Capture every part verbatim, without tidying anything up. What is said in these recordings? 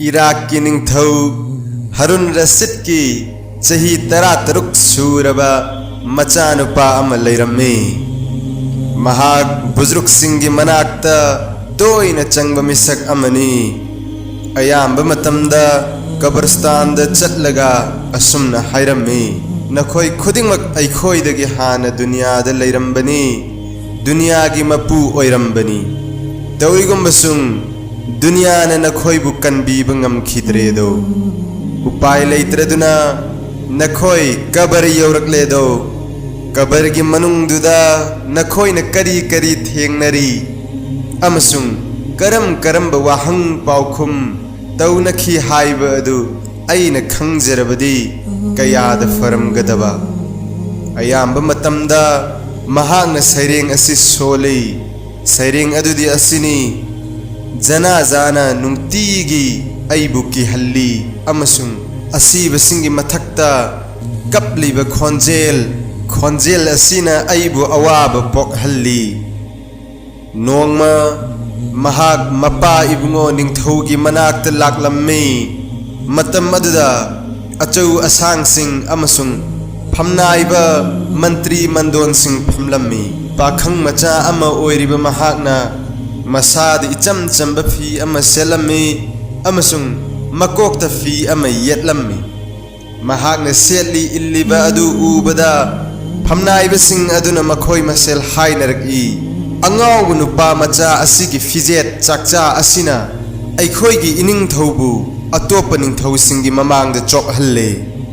ꯏꯔꯥꯛꯀꯤ ꯅꯤꯡꯊꯧ ꯍꯔꯨꯟ ꯔꯁꯤꯗꯀꯤ ꯆꯍꯤ ꯇꯔꯥꯇꯔꯨꯛ ꯁꯨꯔꯕ ꯃꯆꯥꯅꯨꯄꯥ ꯑꯃ ꯂꯩꯔꯝꯃꯤ꯫ ꯃꯍꯥꯛ ꯕꯨꯖꯨꯔꯨꯛꯁꯤꯡꯒꯤ ꯃꯅꯥꯛꯇ ꯇꯣꯏꯅ ꯆꯪꯕ ꯃꯤꯁꯛ ꯑꯃꯅꯤ꯫ ꯑꯌꯥꯝꯕ ꯃꯇꯝꯗ ꯀꯕꯔꯁꯇꯥꯟꯗ ꯆꯠꯂꯒ ꯑꯁꯨꯝꯅ ꯍꯥꯏꯔꯝꯃꯤ, "ꯅꯈꯣꯏ ꯈꯨꯗꯤꯡꯃꯛ ꯑꯩꯈꯣꯏꯗꯒꯤ ꯍꯥꯟꯅ ꯗꯨꯅꯤꯌꯥꯗ ꯂꯩꯔꯝꯕꯅꯤ, ꯗꯨꯅꯤꯌꯥꯒꯤ ꯃꯄꯨ ꯑꯣꯏꯔꯝꯕꯅꯤ꯫ ꯇꯧꯏꯒꯨꯝꯕꯁꯨꯡ ꯗꯨꯅꯤꯌꯥꯅ ꯅꯈꯣꯏꯕꯨ ꯀꯟꯕꯤꯕ ꯉꯝꯈꯤꯗ꯭ꯔꯦꯗꯣ꯫ ꯎꯄꯥꯏ ꯂꯩꯇ꯭ꯔꯗꯨꯅ ꯅꯈꯣꯏ ꯀꯕꯔ ꯌꯧꯔꯛꯂꯦꯗꯣ꯫ ꯀꯕꯔꯒꯤ ꯃꯅꯨꯡꯗꯨꯗ ꯅꯈꯣꯏꯅ ꯀꯔꯤ ꯀꯔꯤ ꯊꯦꯡꯅꯔꯤ ꯑꯃꯁꯨꯡ ꯀꯔꯝ ꯀꯔꯝꯕ ꯋꯥꯍꯪ ꯄꯥꯎꯈꯨꯝ ꯇꯧꯅꯈꯤ ꯍꯥꯏꯕ ꯑꯗꯨ ꯑꯩꯅ ꯈꯪꯖꯔꯕꯗꯤ ꯀꯌꯥꯗ ꯐꯔꯝꯒꯗꯕ!" ꯑꯌꯥꯝꯕ ꯃꯇꯝꯗ ꯃꯍꯥꯛꯅ ꯁꯩꯔꯦꯡ ꯑꯁꯤ ꯁꯣꯜꯂꯤ꯫ ꯁꯩꯔꯦꯡ ꯑꯗꯨꯗꯤ ꯑꯁꯤꯅꯤ: "ꯖꯅꯥꯖꯥꯅ ꯅꯨꯡꯇꯤꯒꯤ ꯑꯩꯕꯨ ꯀꯤꯍꯜꯂꯤ ꯑꯃꯁꯨꯡ ꯑꯁꯤꯕꯁꯤꯡꯒꯤ ꯃꯊꯛꯇ ꯀꯞꯂꯤꯕ ꯈꯣꯟꯖꯦꯜ, ꯈꯣꯟꯖꯦꯜ ꯑꯁꯤꯅ ꯑꯩꯕꯨ ꯑꯋꯥꯕ ꯄꯣꯛꯍꯜꯂꯤ"꯫ ꯅꯣꯡꯃ ꯃꯍꯥꯛ ꯃꯄꯥ ꯏꯕꯨꯡꯉꯣ ꯅꯤꯡꯊꯧꯒꯤ ꯃꯅꯥꯛꯇ ꯂꯥꯛꯂꯝꯃꯤ꯫ ꯃꯇꯝ ꯑꯗꯨꯗ ꯑꯆꯧ ꯑꯁꯥꯡꯁꯤꯡ ꯑꯃꯁꯨꯡ ꯐꯝꯅꯥꯏꯕ ꯃꯟꯇ꯭ꯔꯤ ꯃꯟꯗꯣꯟꯁꯤꯡ ꯐꯝꯂꯝꯃꯤ꯫ ꯄꯥꯈꯪ ꯃꯆꯥ ꯑꯃ ꯑꯣꯏꯔꯤꯕ ꯃꯍꯥꯛꯅ ꯃꯁꯥꯗ ꯏꯆꯝ ꯆꯝꯕ ꯐꯤ ꯑꯃ ꯁꯦꯠꯂꯝꯃꯤ ꯑꯃꯁꯨꯡ ꯃꯀꯣꯛꯇ ꯐꯤ ꯑꯃ ꯌꯦꯠꯂꯝꯃꯤ꯫ ꯃꯍꯥꯛꯅ ꯁꯦꯠꯂꯤ ꯏꯜꯂꯤꯕ ꯑꯗꯨ ꯎꯕꯗ ꯐꯝꯅꯥꯏꯕꯁꯤꯡ ꯑꯗꯨꯅ ꯃꯈꯣꯏ ꯃꯁꯦꯜ ꯍꯥꯏꯅꯔꯛꯏ, "ꯑꯉꯥꯎꯕ ꯅꯨꯄꯥ ꯃꯆꯥ ꯑꯁꯤꯒꯤ ꯐꯤꯖꯦꯠ ꯆꯥꯛꯆꯥ ꯑꯁꯤꯅ ꯑꯩꯈꯣꯏꯒꯤ ꯏꯅꯤꯡꯊꯧꯕꯨ ꯑꯇꯣꯞꯄ ꯅꯤꯡꯊꯧꯁꯤꯡꯒꯤ ꯃꯃꯥꯡꯗ ꯆꯣꯛꯍꯜꯂꯦ꯫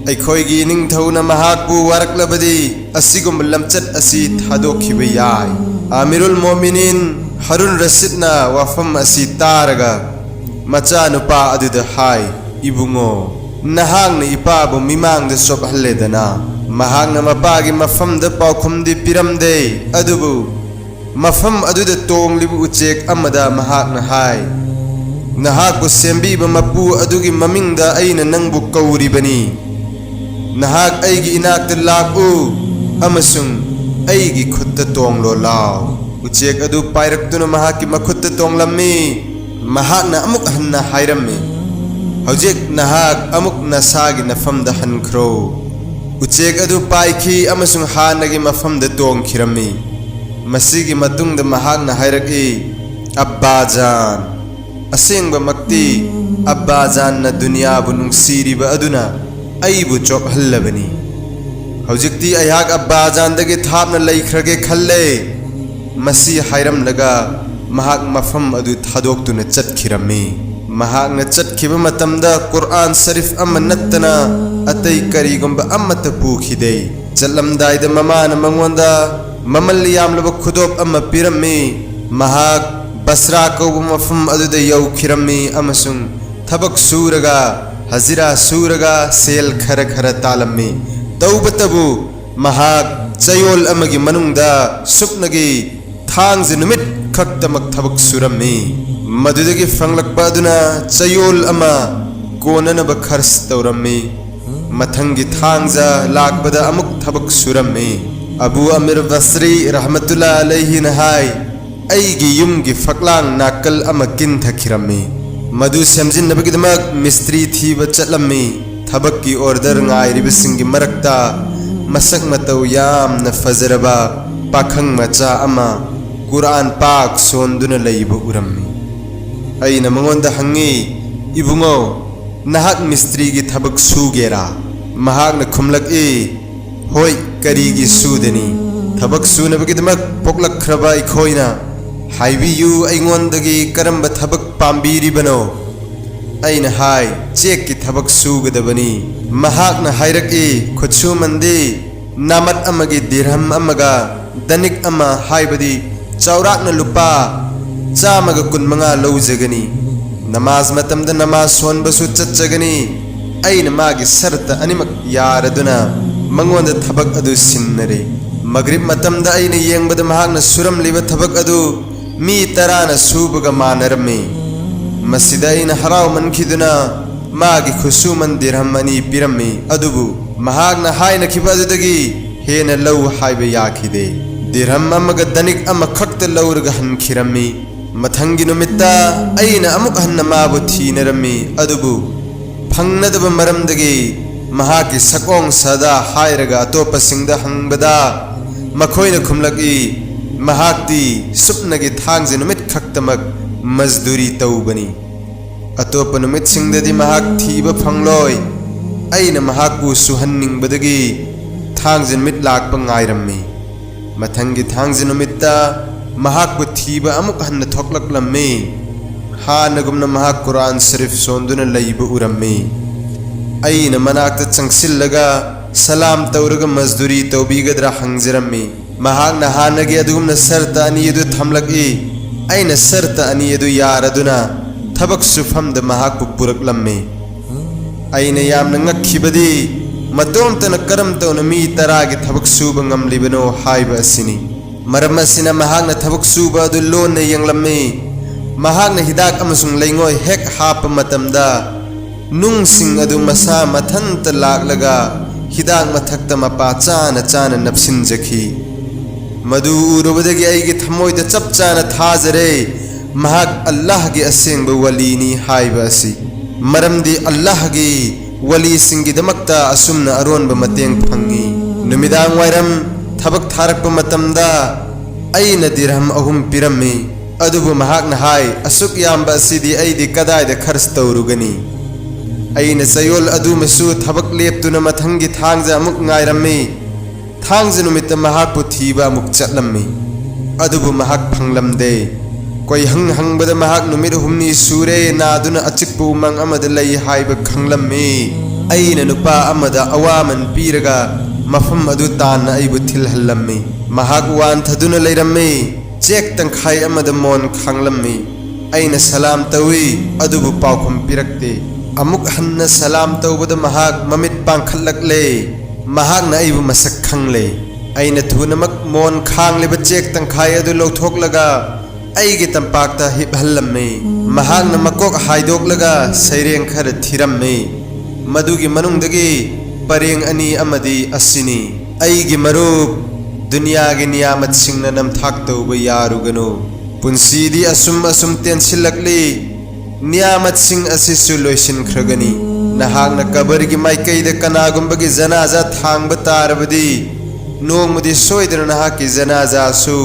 ꯑꯩꯈꯣꯏꯒꯤ ꯏꯅꯤꯡꯊꯧꯅ ꯃꯍꯥꯛꯄꯨ ꯋꯥꯔꯛꯂꯕꯗꯤ ꯑꯁꯤꯒꯨꯝꯕ ꯂꯝꯆꯠ ꯑꯁꯤ ꯊꯥꯗꯣꯛꯈꯤꯕ ꯌꯥꯏ"꯫ ꯑꯃꯤꯔꯨꯜ ꯃꯣꯃꯤꯅꯤꯟ ꯍꯔꯨꯟ ꯔꯁꯤꯗꯅ ꯋꯥꯐꯝ ꯑꯁꯤ ꯇꯥꯔꯒ ꯃꯆꯥꯅꯨꯄꯥ ꯑꯗꯨꯗ ꯍꯥꯏ, "ꯏꯕꯨꯡꯉꯣ, ꯅꯍꯥꯛꯅ ꯏꯄꯥꯕꯨ ꯃꯤꯃꯥꯡꯗ ꯆꯣꯞꯍꯜꯂꯦꯗꯅ"꯫ ꯃꯍꯥꯛꯅ ꯃꯄꯥꯒꯤ ꯃꯐꯝꯗ ꯄꯥꯎꯈꯨꯝꯗꯤ ꯄꯤꯔꯝꯗꯦ, ꯑꯗꯨꯕꯨ ꯃꯐꯝ ꯑꯗꯨꯗ ꯇꯣꯡꯂꯤꯕ ꯎꯆꯦꯛ ꯑꯃꯗ ꯃꯍꯥꯛꯅ ꯍꯥꯏ, "ꯅꯍꯥꯛꯄꯨ ꯁꯦꯝꯕꯤꯕ ꯃꯄꯨ ꯑꯗꯨꯒꯤ ꯃꯃꯤꯡꯗ ꯑꯩꯅ ꯅꯪꯕꯨ ꯀꯧꯔꯤꯕꯅꯤ꯫ ꯅꯍꯥꯛ ꯑꯩꯒꯤ ꯏꯅꯥꯛꯇ ꯂꯥꯛꯎ ꯑꯃꯁꯨꯡ ꯑꯩꯒꯤ ꯈꯨꯠꯇ ꯇꯣꯡꯂꯣ ꯂꯥꯎ"꯫ ꯎꯆꯦꯛ ꯑꯗꯨ ꯄꯥꯏꯔꯛꯇꯨꯅ ꯃꯍꯥꯛꯀꯤ ꯃꯈꯨꯠꯇ ꯇꯣꯡꯂꯝꯃꯤ꯫ ꯃꯍꯥꯛꯅ ꯑꯃꯨꯛ ꯍꯟꯅ ꯍꯥꯏꯔꯝꯃꯤ, ꯍꯧꯖꯤꯛ ꯅꯍꯥꯛ ꯑꯃꯨꯛ ꯅꯁꯥꯒꯤ ꯅꯐꯝꯗ ꯍꯟꯈ꯭ꯔꯣ꯫ ꯎꯆꯦꯛ ꯑꯗꯨ ꯄꯥꯏꯈꯤ ꯑꯃꯁꯨꯡ ꯍꯥꯟꯅꯒꯤ ꯃꯐꯝꯗ ꯇꯣꯡꯈꯤꯔꯝꯃꯤ꯫ ꯃꯁꯤꯒꯤ ꯃꯇꯨꯡꯗ ꯃꯍꯥꯛꯅ ꯍꯥꯏꯔꯛꯏ, "ꯑꯕꯥꯖꯥꯟ, ꯑꯁꯦꯡꯕꯃꯛꯇꯤ ꯑꯕꯥꯖꯥꯟꯅ ꯗꯨꯅꯤꯌꯥꯕꯨ ꯅꯨꯡꯁꯤꯔꯤꯕ ꯑꯗꯨꯅ ꯑꯩꯕꯨ ꯆꯣꯞꯍꯜꯂꯕꯅꯤ꯫ ꯍꯧꯖꯤꯛꯇꯤ ꯑꯩꯍꯥꯛ ꯑꯕꯥꯖꯥꯟꯗꯒꯤ ꯊꯥꯞꯅ ꯂꯩꯈ꯭ꯔꯒꯦ ꯈꯜꯂꯦ"꯫ ꯃꯁꯤ ꯍꯥꯏꯔꯝꯂꯒ ꯃꯍꯥꯛ ꯃꯐꯝ ꯑꯗꯨ ꯊꯥꯗꯣꯛꯇꯨꯅ ꯆꯠꯈꯤꯔꯝꯃꯤ꯫ ꯃꯍꯥꯛꯅ ꯆꯠꯈꯤꯕ ꯃꯇꯝꯗ ꯀꯨꯔꯑꯥꯟ ꯁꯔꯤꯐ ꯑꯃ ꯅꯠꯇꯅ ꯑꯇꯩ ꯀꯔꯤꯒꯨꯝꯕ ꯑꯃꯠꯇ ꯄꯨꯈꯤꯗꯦ꯫ ꯆꯠꯂꯝꯗꯥꯏꯗ ꯃꯃꯥꯅ ꯃꯉꯣꯟꯗ ꯃꯃꯜ ꯌꯥꯝꯂꯕ ꯈꯨꯗꯣꯞ ꯑꯃ ꯄꯤꯔꯝꯃꯤ꯫ ꯃꯍꯥꯛ ꯕꯁ꯭ꯔꯥ ꯀꯧꯕ ꯃꯐꯝ ꯑꯗꯨꯗ ꯌꯧꯈꯤꯔꯝꯃꯤ ꯑꯃꯁꯨꯡ ꯊꯕꯛ ꯁꯨꯔꯒ, ꯍꯖꯤꯔꯥ ꯁꯨꯔꯒ ꯁꯦꯜ ꯈꯔ ꯈꯔ ꯇꯥꯜꯂꯝꯃꯤ꯫ ꯇꯧꯕꯇꯕꯨ ꯃꯍꯥꯛ ꯆꯌꯣꯜ ꯑꯃꯒꯤ ꯃꯅꯨꯡꯗ ꯁꯨꯞꯅꯒꯤ ꯊꯥꯡꯖ ꯅꯨꯃꯤꯠ ꯈꯛꯇꯃꯛ ꯊꯕꯛ ꯁꯨꯔꯝꯃꯤ꯫ ꯃꯗꯨꯗꯒꯤ ꯐꯪꯂꯛꯄ ꯑꯗꯨꯅ ꯆꯌꯣꯜ ꯑꯃ ꯀꯣꯟꯅꯅꯕ ꯈꯔꯆ ꯇꯧꯔꯝꯃꯤ꯫ ꯃꯊꯪꯒꯤ ꯊꯥꯡꯖ ꯂꯥꯛꯄꯗ ꯑꯃꯨꯛ ꯊꯕꯛ ꯁꯨꯔꯝꯃꯤ꯫ ꯑꯕꯨ ꯑꯃꯤꯔ ꯕꯁ꯭ꯔꯤ ꯔꯍꯃꯇꯨꯜꯂꯥ ꯑꯂꯩꯍꯤꯅ ꯍꯥꯏ, "ꯑꯩꯒꯤ ꯌꯨꯝꯒꯤ ꯐꯛꯂꯥꯡ ꯅꯥꯀꯜ ꯑꯃ ꯀꯤꯟꯊꯈꯤꯔꯝꯃꯤ꯫ ꯃꯗꯨ ꯁꯦꯝꯖꯤꯟꯅꯕꯒꯤꯗꯃꯛ ꯃꯤꯁꯇ꯭ꯔꯤ ꯊꯤꯕ ꯆꯠꯂꯝꯃꯤ꯫ ꯊꯕꯛꯀꯤ ꯑꯣꯔꯗꯔ ꯉꯥꯏꯔꯤꯕꯁꯤꯡꯒꯤ ꯃꯔꯛꯇ ꯃꯁꯛ ꯃꯇꯧ ꯌꯥꯝꯅ ꯐꯖꯔꯕ ꯄꯥꯈꯪ ꯃꯆꯥ ꯑꯃ ꯀꯨꯔꯑꯥꯟ ꯄꯥꯛ ꯁꯣꯟꯗꯨꯅ ꯂꯩꯕ ꯎꯔꯝꯃꯤ꯫ ꯑꯩꯅ ꯃꯉꯣꯟꯗ ꯍꯪꯉꯤ, 'ꯏꯕꯨꯡꯉꯣ, ꯅꯍꯥꯛ ꯃꯤꯁꯇ꯭ꯔꯤꯒꯤ ꯊꯕꯛ ꯁꯨꯒꯦꯔꯥ?' ꯃꯍꯥꯛꯅ ꯈꯨꯝꯂꯛꯏ, "ꯍꯣꯏ, ꯀꯔꯤꯒꯤ ꯁꯨꯗꯅꯤ? ꯊꯕꯛ ꯁꯨꯅꯕꯒꯤꯗꯃꯛ ꯄꯣꯛꯂꯛꯈ꯭ꯔꯕ ꯑꯩꯈꯣꯏꯅ ꯍꯥꯏꯕꯤꯌꯨ, ꯑꯩꯉꯣꯟꯗꯒꯤ ꯀꯔꯝꯕ ꯊꯕꯛ ꯄꯥꯝꯕꯤꯔꯤꯕꯅꯣ?" ꯑꯩꯅ ꯍꯥꯏ, "ꯆꯦꯛꯀꯤ ꯊꯕꯛ ꯁꯨꯒꯗꯕꯅꯤ"꯫ ꯃꯍꯥꯛꯅ ꯍꯥꯏꯔꯛꯏ, "ꯈꯨꯠꯁꯨꯃꯟꯗꯤ ꯅꯥꯃꯠ ꯑꯃꯒꯤ ꯗꯤꯔꯍꯝ ꯑꯃꯒ ꯗꯅꯤꯛ ꯑꯃ, ꯍꯥꯏꯕꯗꯤ ꯆꯥꯎꯔꯥꯛꯅ ꯂꯨꯄꯥ ꯆꯥꯝꯃꯒ ꯀꯨꯟꯃꯉꯥ ꯂꯧꯖꯒꯅꯤ꯫ ꯅꯃꯥꯖ ꯃꯇꯝꯗ ꯅꯃꯥꯖ ꯁꯣꯟꯕꯁꯨ ꯆꯠꯆꯒꯅꯤ"꯫ ꯑꯩꯅ ꯃꯥꯒꯤ ꯁꯔꯠꯇ ꯑꯅꯤꯃꯛ ꯌꯥꯔꯗꯨꯅ ꯃꯉꯣꯟꯗ ꯊꯕꯛ ꯑꯗꯨ ꯁꯤꯟꯅꯔꯦ꯫ ꯃꯒ꯭ꯔꯤꯕ ꯃꯇꯝꯗ ꯑꯩꯅ ꯌꯦꯡꯕꯗ ꯃꯍꯥꯛꯅ ꯁꯨꯔꯝꯂꯤꯕ ꯊꯕꯛ ꯑꯗꯨ ꯃꯤ ꯇꯔꯥꯅ ꯁꯨꯕꯒ ꯃꯥꯟꯅꯔꯝꯃꯤ꯫ ꯃꯁꯤꯗ ꯑꯩꯅ ꯍꯔꯥꯎꯃꯟꯈꯤꯗꯨꯅ ꯃꯥꯒꯤ ꯈꯨꯠꯁꯨꯃꯟ ꯗꯤꯔꯍꯝ ꯑꯅꯤ ꯄꯤꯔꯝꯃꯤ꯫ ꯑꯗꯨꯕꯨ ꯃꯍꯥꯛꯅ ꯍꯥꯏꯅꯈꯤꯕ ꯑꯗꯨꯗꯒꯤ ꯍꯦꯟꯅ ꯂꯧ ꯍꯥꯏꯕ ꯌꯥꯈꯤꯗꯦ꯫ ꯗꯤꯔꯍꯝ ꯑꯃꯒ ꯗꯅꯤꯛ ꯑꯃꯈꯛꯇ ꯂꯧꯔꯒ ꯍꯟꯈꯤꯔꯝꯃꯤ꯫ ꯃꯊꯪꯒꯤ ꯅꯨꯃꯤꯠꯇ ꯑꯩꯅ ꯑꯃꯨꯛ ꯍꯟꯅ ꯃꯥꯕꯨ ꯊꯤꯅꯔꯝꯃꯤ, ꯑꯗꯨꯕꯨ ꯐꯪꯅꯗꯕ ꯃꯔꯝꯗꯒꯤ ꯃꯍꯥꯛꯀꯤ ꯁꯛꯑꯣꯡ ꯁꯥꯗꯥ ꯍꯥꯏꯔꯒ ꯑꯇꯣꯞꯄꯁꯤꯡꯗ ꯍꯪꯕꯗ ꯃꯈꯣꯏꯅ ꯈꯨꯝꯂꯛꯏ, ꯃꯍꯥꯛꯇꯤ ꯁꯨꯞꯅꯒꯤ ꯊꯥꯡꯖ ꯅꯨꯃꯤꯠ ꯈꯛꯇꯃꯛ ꯃꯖꯗꯨꯔꯤ ꯇꯧꯕꯅꯤ꯫ ꯑꯇꯣꯞꯄ ꯅꯨꯃꯤꯠꯁꯤꯡꯗꯗꯤ ꯃꯍꯥꯛ ꯊꯤꯕ ꯐꯪꯂꯣꯏ꯫ ꯑꯩꯅ ꯃꯍꯥꯛꯄꯨ ꯁꯨꯍꯟꯅꯤꯡꯕꯗꯒꯤ ꯊꯥꯡꯖ ꯅꯨꯃꯤꯠ ꯂꯥꯛꯄ ꯉꯥꯏꯔꯝꯃꯤ꯫ ꯃꯊꯪꯒꯤ ꯊꯥꯡꯖ ꯅꯨꯃꯤꯠꯇ ꯃꯍꯥꯛꯄꯨ ꯊꯤꯕ ꯑꯃꯨꯛ ꯍꯟꯅ ꯊꯣꯛꯂꯛꯂꯝꯃꯤ꯫ ꯍꯥꯟꯅꯒꯨꯝꯅ ꯃꯍꯥꯛ ꯀꯨꯔꯥꯟ ꯁꯔꯤꯐ ꯁꯣꯟꯗꯨꯅ ꯂꯩꯕ ꯎꯔꯝꯃꯤ꯫ ꯑꯩꯅ ꯃꯅꯥꯛꯇ ꯆꯪꯁꯤꯜꯂꯒ ꯁꯂꯥꯝ ꯇꯧꯔꯒ ꯃꯖꯗꯨꯔꯤ ꯇꯧꯕꯤꯒꯗ꯭ꯔꯥ ꯍꯪꯖꯔꯝꯃꯤ꯫ ꯃꯍꯥꯛꯅ ꯍꯥꯟꯅꯒꯤ ꯑꯗꯨꯒꯨꯝꯅ ꯁꯔꯇ ꯑꯅꯤ ꯑꯗꯨ ꯊꯝꯂꯛꯏ꯫ ꯑꯩꯅ ꯁꯔꯇ ꯑꯅꯤ ꯑꯗꯨ ꯌꯥꯔꯗꯨꯅ ꯊꯕꯛ ꯁꯨꯐꯝꯗ ꯃꯍꯥꯛꯄꯨ ꯄꯨꯔꯛꯂꯝꯃꯤ꯫ ꯑꯩꯅ ꯌꯥꯝꯅ ꯉꯛꯈꯤꯕꯗꯤ, ꯃꯇꯣꯝꯇꯅ ꯀꯔꯝ ꯇꯧꯅ ꯃꯤ ꯇꯔꯥꯒꯤ ꯊꯕꯛ ꯁꯨꯕ ꯉꯝꯂꯤꯕꯅꯣ ꯍꯥꯏꯕ ꯑꯁꯤꯅꯤ꯫ ꯃꯔꯝ ꯑꯁꯤꯅ ꯃꯍꯥꯛꯅ ꯊꯕꯛ ꯁꯨꯕ ꯑꯗꯨ ꯂꯣꯟꯅ ꯌꯦꯡꯂꯝꯃꯤ꯫ ꯃꯍꯥꯛꯅ ꯍꯤꯗꯥꯛ ꯑꯃꯁꯨꯡ ꯂꯩꯉꯣꯏ ꯍꯦꯛ ꯍꯥꯞꯄ ꯃꯇꯝꯗ, ꯅꯨꯡꯁꯤꯡ ꯑꯗꯨ ꯃꯁꯥ ꯃꯊꯟꯇ ꯂꯥꯛꯂꯒ ꯍꯤꯗꯥꯛ ꯃꯊꯛꯇ ꯃꯄꯥ ꯆꯥꯅ ꯆꯥꯅ ꯅꯞꯁꯤꯟꯖꯈꯤ꯫ ꯃꯗꯨ ꯎꯔꯨꯕꯗꯒꯤ ꯑꯩꯒꯤ ꯊꯃꯣꯏꯗ ꯆꯞ ꯆꯥꯅ ꯊꯥꯖꯔꯦ, ꯃꯍꯥꯛ ꯑꯜꯂꯥꯍꯒꯤ ꯑꯁꯦꯡꯕ ꯋꯥꯂꯤꯅꯤ ꯍꯥꯏꯕ ꯑꯁꯤ꯫ ꯃꯔꯝꯗꯤ ꯑꯜꯂꯥꯍꯒꯤ ꯋꯥꯂꯤꯁꯤꯡꯒꯤꯗꯃꯛꯇ ꯑꯁꯨꯝꯅ ꯑꯔꯣꯟꯕ ꯃꯇꯦꯡ ꯐꯪꯏ꯫ ꯅꯨꯃꯤꯗꯥꯡ ꯋꯥꯏꯔꯝ ꯊꯕꯛ ꯊꯥꯔꯛꯄ ꯃꯇꯝꯗ ꯑꯩꯅ ꯗꯤꯔꯍꯝ ꯑꯍꯨꯝ ꯄꯤꯔꯝꯃꯤ꯫ ꯑꯗꯨꯕꯨ ꯃꯍꯥꯛꯅ ꯍꯥꯏ, "ꯑꯁꯨꯛ ꯌꯥꯝꯕ ꯑꯁꯤꯗꯤ ꯑꯩꯗꯤ ꯀꯗꯥꯏꯗ ꯈꯔꯆ ꯇꯧꯔꯨꯒꯅꯤ?" ꯑꯩꯅ ꯆꯌꯣꯜ ꯑꯗꯨꯃꯁꯨ ꯊꯕꯛ ꯂꯦꯞꯇꯨꯅ ꯃꯊꯪꯒꯤ ꯊꯥꯡꯖ ꯑꯃꯨꯛ ꯉꯥꯏꯔꯝꯃꯤ꯫ ꯊꯥꯡꯖ ꯅꯨꯃꯤꯠꯇ ꯃꯍꯥꯛꯄꯨ ꯊꯤꯕ ꯑꯃꯨꯛ ꯆꯠꯂꯝꯃꯤ꯫ ꯑꯗꯨꯕꯨ ꯃꯍꯥꯛ ꯐꯪꯂꯝꯗꯦ꯫ ꯀꯣꯏꯍꯪ ꯍꯪꯕꯗ ꯃꯍꯥꯛ ꯅꯨꯃꯤꯠ ꯍꯨꯝꯅꯤ ꯁꯨꯔꯦ ꯅꯥꯗꯨꯅ ꯑꯆꯤꯛꯄ ꯎꯃꯪ ꯑꯃꯗ ꯂꯩ ꯍꯥꯏꯕ ꯈꯪꯂꯝꯃꯤ꯫ ꯑꯩꯅ ꯅꯨꯄꯥ ꯑꯃꯗ ꯑꯋꯥꯃꯟ ꯄꯤꯔꯒ ꯃꯐꯝ ꯑꯗꯨ ꯇꯥꯟꯅ ꯑꯩꯕꯨ ꯊꯤꯜꯍꯜꯂꯝꯃꯤ꯫ ꯃꯍꯥꯛ ꯋꯥꯟꯊꯗꯨꯅ ꯂꯩꯔꯝꯃꯤ꯫ ꯆꯦꯛ ꯇꯪꯈꯥꯏ ꯑꯃꯗ ꯃꯣꯟ ꯈꯥꯡꯂꯝꯃꯤ꯫ ꯑꯩꯅ ꯁꯂꯥꯝ ꯇꯧꯏ, ꯑꯗꯨꯕꯨ ꯄꯥꯎꯈꯨꯝ ꯄꯤꯔꯛꯇꯦ꯫ ꯑꯃꯨꯛ ꯍꯟꯅ ꯁꯂꯥꯝ ꯇꯧꯕꯗ ꯃꯍꯥꯛ ꯃꯃꯤꯠ ꯄꯥꯡꯈꯠꯂꯛꯂꯦ꯫ ꯃꯍꯥꯛꯅ ꯑꯩꯕꯨ ꯃꯁꯛ ꯈꯪꯂꯦ꯫ ꯑꯩꯅ ꯊꯨꯅꯃꯛ ꯃꯣꯟ ꯈꯥꯡꯂꯤꯕ ꯆꯦꯛ ꯇꯪꯈꯥꯏ ꯑꯗꯨ ꯂꯧꯊꯣꯛꯂꯒ ꯑꯩꯒꯤ ꯇꯝꯄꯥꯛꯇ ꯍꯤꯞꯍꯜꯂꯝꯃꯤ꯫ ꯃꯍꯥꯛꯅ ꯃꯀꯣꯛ ꯍꯥꯏꯗꯣꯛꯂꯒ ꯁꯩꯔꯦꯡ ꯈꯔ ꯊꯤꯔꯝꯃꯤ꯫ ꯃꯗꯨꯒꯤ ꯃꯅꯨꯡꯗꯒꯤ ꯄꯔꯦꯡ ꯑꯅꯤ ꯑꯃꯗꯤ ꯑꯁꯤꯅꯤ: "ꯑꯩꯒꯤ ꯃꯔꯨꯞ, ꯗꯨꯅꯤꯌꯥꯒꯤ ꯅꯤꯌꯥꯃꯠꯁꯤꯡꯅ ꯅꯝꯊꯥꯛ ꯇꯧꯕ ꯌꯥꯔꯨꯒꯅꯨ꯫ ꯄꯨꯟꯁꯤꯗꯤ ꯑꯁꯨꯝ ꯑꯁꯨꯝ ꯇꯦꯟꯁꯤꯜꯂꯛꯂꯤ꯫ ꯅꯤꯌꯥꯃꯠꯁꯤꯡ ꯑꯁꯤꯁꯨ ꯂꯣꯏꯁꯤꯟꯈ꯭ꯔꯒꯅꯤ꯫ ꯅꯍꯥꯛꯅ ꯀꯕꯔꯒꯤ ꯃꯥꯏꯀꯩꯗ ꯀꯅꯥꯒꯨꯝꯕꯒꯤ ꯖꯅꯥꯖꯥ ꯊꯥꯡꯕ ꯇꯥꯔꯕꯗꯤ, ꯅꯣꯡꯃꯗꯤ ꯁꯣꯏꯗꯅ ꯅꯍꯥꯛꯀꯤ ꯖꯅꯥꯖꯥꯁꯨ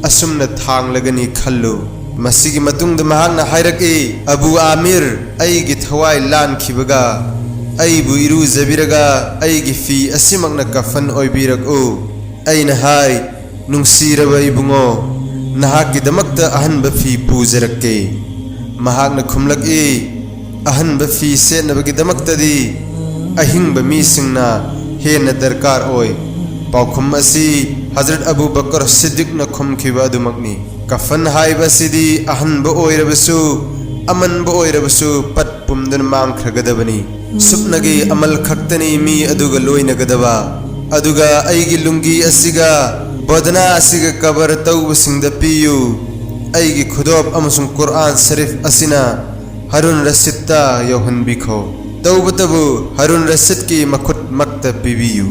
ꯑꯁꯨꯝꯅ ꯊꯥꯡꯂꯒꯅꯤ ꯈꯜꯂꯨ꯫ ꯃꯁꯤꯒꯤ ꯃꯇꯨꯡꯗ ꯃꯍꯥꯛꯅ ꯍꯥꯏꯔꯛꯏ, "ꯑꯕꯨ ꯑꯥꯃꯤꯔ, ꯑꯩꯒꯤ ꯊꯋꯥꯏ ꯂꯥꯟꯈꯤꯕꯒ ꯑꯩꯕꯨ ꯏꯔꯨꯖꯕꯤꯔꯒ ꯑꯩꯒꯤ ꯐꯤ ꯑꯁꯤꯃꯛꯅ ꯀꯐꯟ ꯑꯣꯏꯕꯤꯔꯛꯎ꯫" ꯑꯩꯅ ꯍꯥꯏ, "ꯅꯨꯡꯁꯤꯔꯕ ꯏꯕꯨꯡꯉꯣ, ꯅꯍꯥꯛꯀꯤꯗꯃꯛꯇ ꯑꯍꯟꯕ ꯐꯤ ꯄꯨꯖꯔꯛꯀꯦ꯫" ꯃꯍꯥꯛꯅ ꯈꯨꯝꯂꯛꯏ, "ꯑꯍꯟꯕ ꯐꯤ ꯁꯦꯠꯅꯕꯒꯤꯗꯃꯛꯇꯗꯤ ꯑꯍꯤꯡꯕ ꯃꯤꯁꯤꯡꯅ ꯍꯦꯟꯅ ꯗꯔꯀꯥꯔ ꯑꯣꯏ꯫" ꯄꯥꯎꯈꯨꯝ ꯑꯁꯤ ꯍꯖꯔꯠ ꯑꯕꯨ ꯕꯀꯔ ꯁꯤꯗꯤꯛꯅ ꯈꯨꯝꯈꯤꯕ ꯑꯗꯨꯃꯛꯅꯤ꯫ ꯀꯐꯟ ꯍꯥꯏꯕ ꯑꯁꯤꯗꯤ ꯑꯍꯟꯕ ꯑꯣꯏꯔꯕꯁꯨ, ꯑꯃꯟꯕ ꯑꯣꯏꯔꯕꯁꯨ ꯄꯠ ꯄꯨꯝꯗꯨꯅ ꯃꯥꯡꯈ꯭ꯔꯒꯗꯕꯅꯤ꯫ ꯁꯨꯞꯅꯒꯤ ꯑꯃꯜ ꯈꯛꯇꯅꯤ ꯃꯤ ꯑꯗꯨꯒ ꯂꯣꯏꯅꯒꯗꯕ꯫ ꯑꯗꯨꯒ ꯑꯩꯒꯤ ꯂꯨꯡꯒꯤ ꯑꯁꯤꯒ ꯕꯣꯗꯅꯥ ꯑꯁꯤꯒ ꯀꯕꯔ ꯇꯧꯕꯁꯤꯡꯗ ꯄꯤꯌꯨ꯫ ꯑꯩꯒꯤ ꯈꯨꯗꯣꯞ ꯑꯃꯁꯨꯡ ꯀꯨꯔꯑꯥꯟ ꯁꯔꯤꯐ ꯑꯁꯤꯅ ꯍꯥꯔꯨꯟ ꯔꯁꯤꯗꯇ ꯌꯧꯍꯟꯕꯤꯈꯣ꯫ ꯇꯧꯕꯇꯕꯨ ꯍꯥꯔꯨꯟ ꯔꯁꯤꯗꯀꯤ ꯃꯈꯨꯠꯃꯛꯇ ꯄꯤꯕꯤꯌꯨ꯫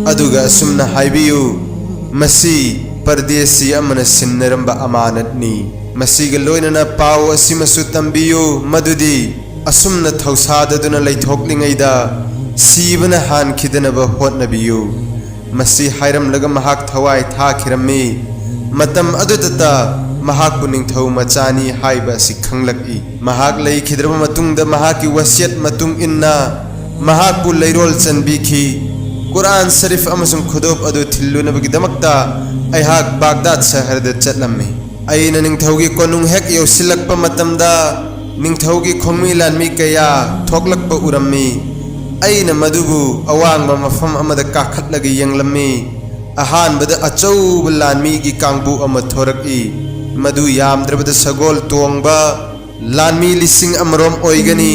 ꯑꯗꯨꯒ ꯑꯁꯨꯝꯅ ꯍꯥꯏꯕꯤꯌꯨ, "ꯃꯁꯤ ꯄꯔꯗꯦꯁꯤ ꯑꯃꯅ ꯁꯤꯟꯅꯔꯝꯕ ꯑꯃꯥꯅꯠꯅꯤ꯫ ꯃꯁꯤꯒ ꯂꯣꯏꯅꯅ ꯄꯥꯎ ꯑꯁꯤꯃꯁꯨ ꯇꯝꯕꯤꯌꯨ, ꯃꯗꯨꯗꯤ ꯑꯁꯨꯝꯅ ꯊꯧꯁꯥꯗꯗꯨꯅ ꯂꯩꯊꯣꯛꯂꯤꯉꯩꯗ ꯁꯤꯕꯅ ꯍꯥꯟꯈꯤꯗꯅꯕ ꯍꯣꯠꯅꯕꯤꯌꯨ꯫" ꯃꯁꯤ ꯍꯥꯏꯔꯝꯂꯒ ꯃꯍꯥꯛ ꯊꯋꯥꯏ ꯊꯥꯈꯤꯔꯝꯃꯤ꯫ ꯃꯇꯝ ꯑꯗꯨꯗꯇ ꯃꯍꯥꯛꯄꯨ ꯅꯤꯡꯊꯧ ꯃꯆꯥꯅꯤ ꯍꯥꯏꯕ ꯑꯁꯤ ꯈꯪꯂꯛꯏ꯫ ꯃꯍꯥꯛ ꯂꯩꯈꯤꯗ꯭ꯔꯕ ꯃꯇꯨꯡꯗ ꯃꯍꯥꯛꯀꯤ ꯋꯥꯁꯤꯌꯠ ꯃꯇꯨꯡ ꯏꯟꯅ ꯃꯍꯥꯛꯄꯨ ꯂꯩꯔꯣꯜ ꯆꯟꯕꯤꯈꯤ꯫ ꯀꯨꯔꯑꯥꯟ ꯁꯔꯤꯐ ꯑꯃꯁꯨꯡ ꯈꯨꯗꯣꯞ ꯑꯗꯨ ꯊꯤꯜꯂꯨꯅꯕꯒꯤꯗꯃꯛꯇ ꯑꯩꯍꯥꯛ ꯕꯥꯒꯗꯥꯗ ꯁꯍꯔꯗ ꯆꯠꯂꯝꯃꯤ꯫ ꯑꯩꯅ ꯅꯤꯡꯊꯧꯒꯤ ꯀꯣꯅꯨꯡ ꯍꯦꯛ ꯌꯧꯁꯤꯜꯂꯛꯄ ꯃꯇꯝꯗ ꯅꯤꯡꯊꯧꯒꯤ ꯈꯣꯡꯃꯤ ꯂꯥꯟꯃꯤ ꯀꯌꯥ ꯊꯣꯛꯂꯛꯄ ꯎꯔꯝꯃꯤ꯫ ꯑꯩꯅ ꯃꯗꯨꯕꯨ ꯑꯋꯥꯡꯕ ꯃꯐꯝ ꯑꯃꯗ ꯀꯥꯈꯠꯂꯒ ꯌꯦꯡꯂꯝꯃꯤ꯫ ꯑꯍꯥꯟꯕꯗ ꯑꯆꯧꯕ ꯂꯥꯟꯃꯤꯒꯤ ꯀꯥꯡꯕꯨ ꯑꯃ ꯊꯣꯔꯛꯏ꯫ ꯃꯗꯨ ꯌꯥꯝꯗ꯭ꯔꯕꯗ ꯁꯒꯣꯜ ꯇꯣꯡꯕ ꯂꯥꯟꯃꯤ ꯂꯤꯁꯤꯡ ꯑꯃꯔꯣꯝ ꯑꯣꯏꯒꯅꯤ꯫